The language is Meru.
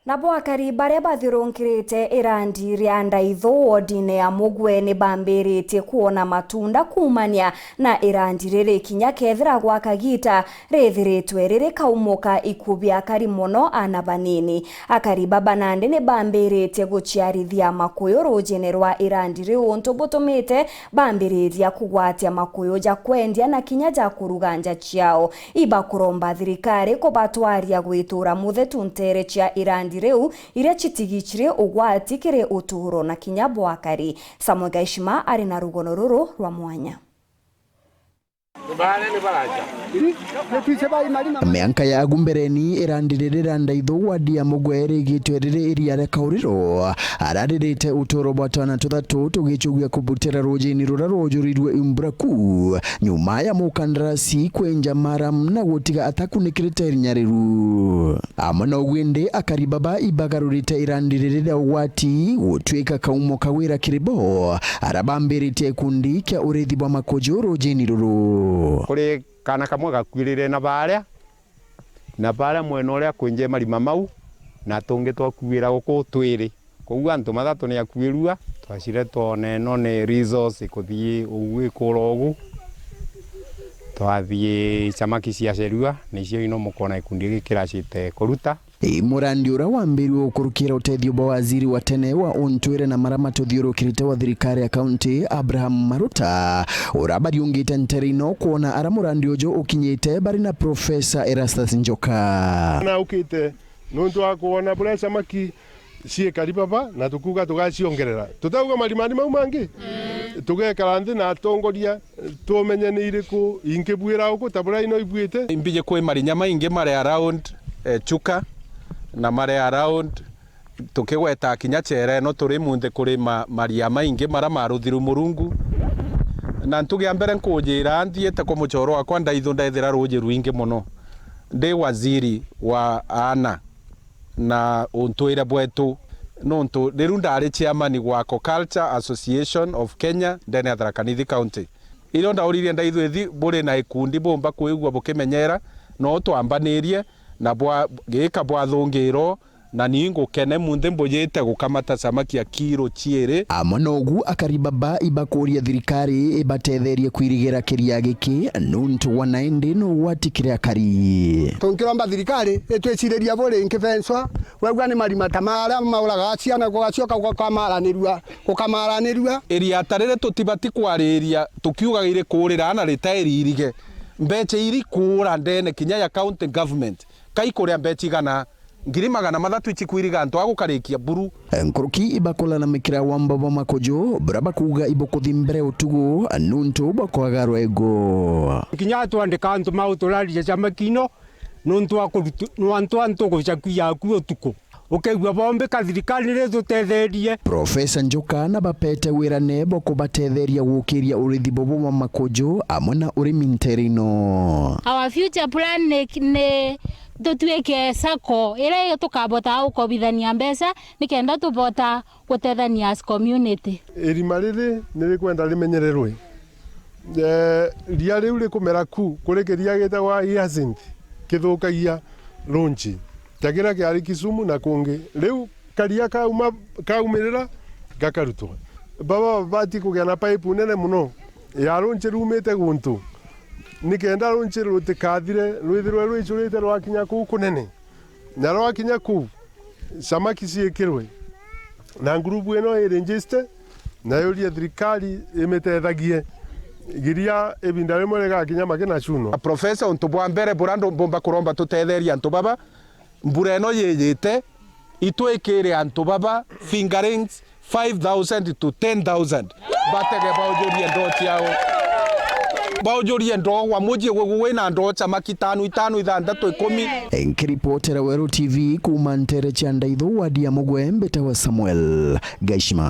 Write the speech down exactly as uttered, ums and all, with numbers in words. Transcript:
Nabo akari baria bathiurunkirite irandi ria Ndaithu wodine ya Mugwe ni bambiritie kwona matunda kuumania na irandi riri, kinya kethira gwa kagiita rithiritwe riri kaumo ka iku bia akari mono aana banini. Akari baba nandi ni bambiritie guciarithia makuyu rujine rwa irandi riu, untu butumite bambiriria kugwatia makuyu ja kwendia na kinya ja kuruga nja ciao. Ibakuromba thirikari kubatwaria gwitura muthetu nteere cia irandi riu iria citigichire ugwati kiri uturo na kinya bwa akari. Samuel Gaishima ari na rugono ruru rwa mwanya. Mianka ya agu mbereni, irandi riri ria Ndaithu wadi ya Mugwe rigitwe riri iria ria kauriro, araririte uturo bwa twana tuthatu tugicugia kubutira rujini ruria rwojurirwe imbura kuu, nyuma ya mukandarasi kwenja maramu na gutiga atakunikirite irinya riu. Amwe na ugu indi, akari baba ibagarurite irandi riri ria ugwati gutwika kaumo ka wira kiri bo, ara bambiritie ikundi kia urithi bwa makuju rujini ruru. Kuri kaana kamwe gakuirire na baria, na baria mwena uria kwinje marima mau, na tungi twakuira guku twiri. Koguo antu bathatu ni akuirua, twacire twone ino ni resource ikuthii ugu ikura ugu. Twathii chamaki ciacerua, nicio ino mukona ikundi giki kiracite kuruta. Ii murandi uria wambiriwe gukurukira utethio bwa waziri wa tene wa untwire na maria matuthiurukirite wa thirikari ya kaunti, Abraham Maruta, uria bariungite ntere ino kwona aria murandi uju ukinyite bari na Professor Erastus Njoka. Na ukite nuntu wa kwona buria chamaki ciikari baba, na tukuuga tugaciongerera. Tutauga marimani mau mangi? Mm. Tugekara nthi na atongoria, tumenye ni iriku ingibwira uku ta buria ino ibwite. Imbiji kwi marinya maingi mari around, eh, Chuka, na mari around, tukigweta kinya Chere ino turi munthi kuri ma-, maria maingi maria maruthiru Murungu. Na ntugi ya mbere nkujira, nthiite kwa muchoro wakwa Ndaithu ndethira ruuji rwingi mono. Ndi waziri wa aana na untwire bwetu, nontu riu ndari chairman wa Aquaculture Association of Kenya ndene ya Tharaka Nithi County. Irio ndauririe Ndaithu ithi buri na ikundi bumba kwigua bukimenyera, no twambanirie na bwa-, giika bwathungirwo, na ni ngukene munthi mbujite gukamata samaki ya kiro ciiri. Amwe na ugu, akari baba ibakuria thirikari ibatetherie kwirigira kiria giki, nuntu wa naindi no ugwati kiri akari. Tunkiromba thirikari itwiciriria buri nkibencwa, wegua ni marima ta maria mauraga ciana, gugacioka gukamaranirua, gukamaranirua. Iriata riri tutibati kwariria tukiugaga iri kuurira na ritairi irige. Mbecha iri kuura ndene kinya ya county government, kai kuria mbecha igana? Ngiri magana mathatu ici kwiriga antu a gukarikia buru. Nkuruki ibakola na mikira wa mbabo makuju, bura bakuuga ibukuthi mbere utugu, nuntu bwa kwaga rwego. Kinya twandika antu ma uturaria chamaki ino, nuntu wa kurutu-, nwa antu antu gucakuia aku utuku. Ukeigua bombika thirikari ni tutetherie. Professor Njoka na bapete wirane bo kubatetheria gukiria urithi bobo bwa makuju amwe na urimi ntere ino. Our future plan ni, ni tutuike sacco iria tukabota gukobithania mbeca nikenda tubota gutethania as community. Irima riri ni rikwenda rimenyererwe. Eh, ria riu rikumera ku, kuri kiria gitagwa hyacinth, kithukagia runchi, ta kiria kiari Kisumu na kungi. Riu karia kauma, kaumirira, gakarutwa. Baba babati kugia na pipe nene muno ya runchi rumite guntu, nikenda runchi rutikathire, rwithirwe rwicurite rwakinya kuu kunene. Na rwakinya kuu, samaki ciikirwe, na ngurubu ino i register, na yurie thirikari imitethagie, giria ibinda rimwe rigakinya maki na chuno. Professor, untu bwa mbere bura ndu-, mbumba kuromba tutetherie antu baba, mbura ino yiyite, itwikire antu baba fingerlings, five thousand to ten thousand. Batege baujurie ndoo ciao. Baujurie ndoo, wa muji gugu wina ndoo cia maki tano, itano, ithanthatu, ikumi. Nkiripotera Weru T V kuuma ntere cia Ndaithu, wadi ya Mugwe, mbitawa Samuel Gaishima.